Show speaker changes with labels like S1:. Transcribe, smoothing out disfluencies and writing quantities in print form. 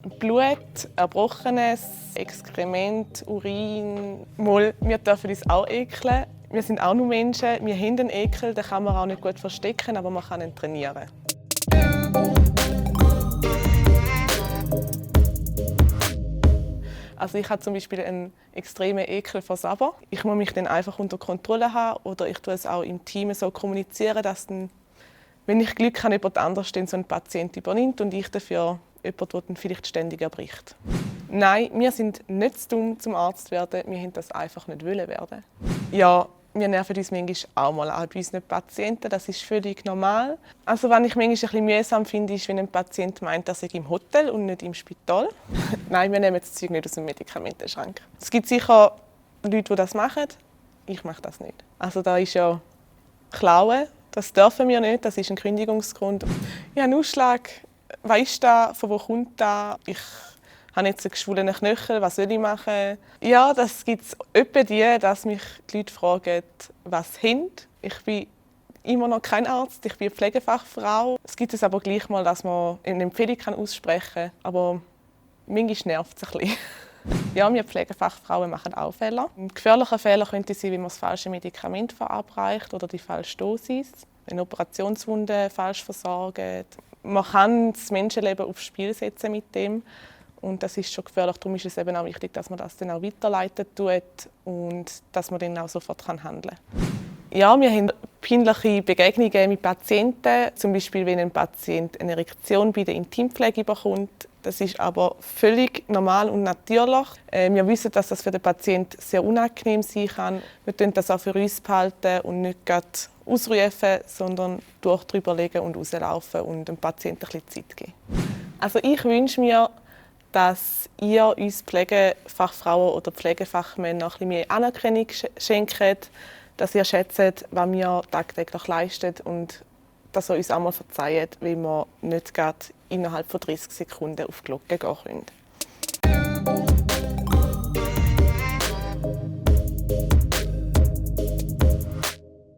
S1: Blut, Erbrochenes, Exkrement, Urin. Mal, wir dürfen uns auch ekeln. Wir sind auch nur Menschen. Wir haben einen Ekel, den kann man auch nicht gut verstecken, aber man kann ihn trainieren. Also ich habe zum Beispiel einen extremen Ekel vor Sabber. Ich muss mich dann einfach unter Kontrolle haben oder ich tue es auch im Team so kommunizieren, dass dann, wenn ich Glück habe, jemand anders so einen Patient übernimmt und ich dafür jemand, der dann vielleicht ständig erbricht. Nein, wir sind nicht zu dumm, zum Arzt zu werden. Wir wollten das einfach nicht werden. Ja, wir nerven uns manchmal auch mal an bei unseren Patienten. Das ist völlig normal. Also, was ich manchmal ein bisschen mühsam finde, ist, wenn ein Patient meint, er sei im Hotel und nicht im Spital. Nein, wir nehmen das Zeug nicht aus dem Medikamentenschrank. Es gibt sicher Leute, die das machen. Ich mache das nicht. Also, da ist ja Klauen. Das dürfen wir nicht. Das ist ein Kündigungsgrund. Ich habe einen Ausschlag. Was ist das? Von wo kommt das? Ich habe jetzt einen geschwollenen Knöchel, was soll ich machen? Ja, das gibt es etwa die, dass mich die Leute fragen, was haben. Ich bin immer noch kein Arzt, ich bin Pflegefachfrau. Es gibt es aber gleich mal, dass man eine Empfehlung aussprechen kann, aber manchmal nervt es ein bisschen. Ja, wir Pflegefachfrauen machen auch Fehler. Gefährliche Fehler könnten sein, wie man das falsche Medikament verabreicht oder die falsche Dosis, eine Operationswunde falsch versorgt. Man kann das Menschenleben aufs Spiel setzen mit dem. Und das ist schon gefährlich. Darum ist es eben auch wichtig, dass man das dann auch weiterleiten tut und dass man dann auch sofort handeln kann. Ja, wir haben peinliche Begegnungen mit Patienten. Zum Beispiel, wenn ein Patient eine Erektion bei der Intimpflege bekommt. Das ist aber völlig normal und natürlich. Wir wissen, dass das für den Patienten sehr unangenehm sein kann. Wir behalten das auch für uns behalten und nicht gerade ausrufen, sondern drüber legen und rauslaufen und dem Patienten ein bisschen Zeit geben. Also ich wünsche mir, dass ihr uns Pflegefachfrauen oder Pflegefachmänner ein bisschen mehr Anerkennung schenkt, dass ihr schätzt, was wir tagtäglich leisten und dass ihr uns auch mal verzeiht, weil wir nicht gerade innerhalb von 30 Sekunden auf die Glocke gehen können.